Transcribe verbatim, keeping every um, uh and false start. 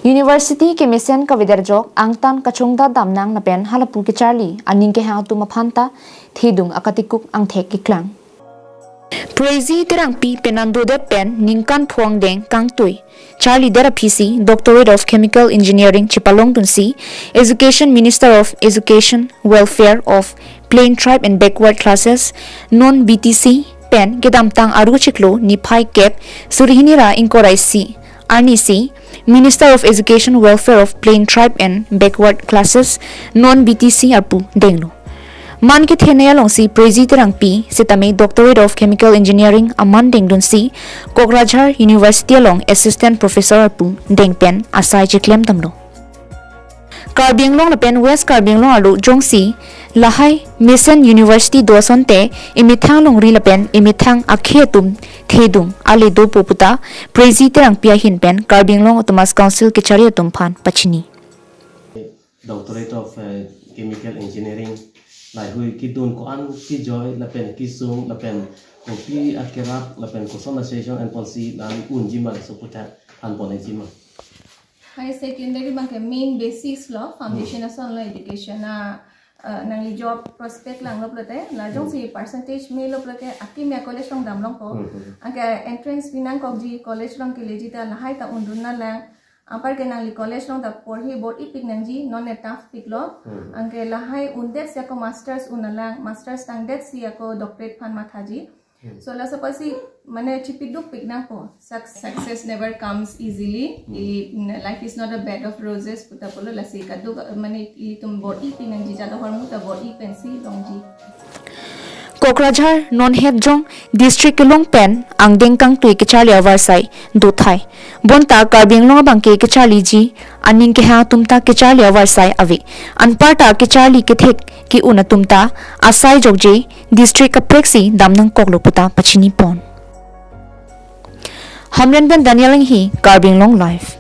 University kemesen kavedetjok angtan kachongdat damnang lapen halapu kecharli aning kehang atum aphanta thedung akatikuk angthek keklang. Prezi Terangpi penang dodet pen ningkan pho angdeng kangtui charlidet aphisi Doctorate of Chemical Engineering chepalongdunsi Education Minister of Education, Welfare of Plain Tribe and Backward Classes, non B T C pen kedamtang Aru chiklo niphai kep suri hini ra ingkoi ra isi arnisi Minister of Education, Welfare of Plain Tribe and Backward Classes, non B T C arpu denglo. Man kethenei alongsi Prezi Terangpi setame Doctorate of Chemical Engineering aman dengdunsi Kokrajhar University along Assistant Professor arpu deng pen asai cheklem damlo. Karbi Anglong lapen West Karbi Anglong arlo jongsi lahai mesen university do asonte emethang longri lapen emethang akhei atum thedung ale dopo puta Prezi Terangpi ahin pen Karbi Anglong Autonomous Council kechari atum aphan pachini. Doctorate of, eh, Chemical Engineering, lahei kedun ko-an kejoi lapen kesung lapen kopi akerap lapen koson a session and policy la-an unji ma laso aputhak than pon-ikji ma. Higher secondary abangke main basis lo, foundation ason lo education a, eh, nangli job prospect langlo pulote, la jongsi percentage melo pulote akimi a college along damlongpo. Hmm, hmm. Anke entrance pi nangkokji, college along keleji ta lahai ta undun nanglang. Anparke nangli college along ta porhi bor-ipik nangji, non e tough piklo. Hmm. Anke lahai undetsi ako masters un nanglang, masters tangdetsi ako doctorate aphan mathaji. Hmm. So laso apotsi mane chipiduk pik nangpo. Suc-, success never comes easily. Hmm. Ili, n-, life is not a bed of roses puta pulo, lasi kaduk, mane ilitum bor-ipik nangji, jado hormu ta bor-i pensi longji. Kokrajhar non het jong district kelong pen angdeng kangtui kecharli avarsai dothai. Bonta Karbi Anglong abangke kecharliji aning kehang atum ta kecharli avarsai ave. Anparta kecharli kethek ke-un atum ta asai jokje district kapreksi dam nangkoklo puta pachini pon. Hamren pen Daniel Enghi, Karbi Anglong Live.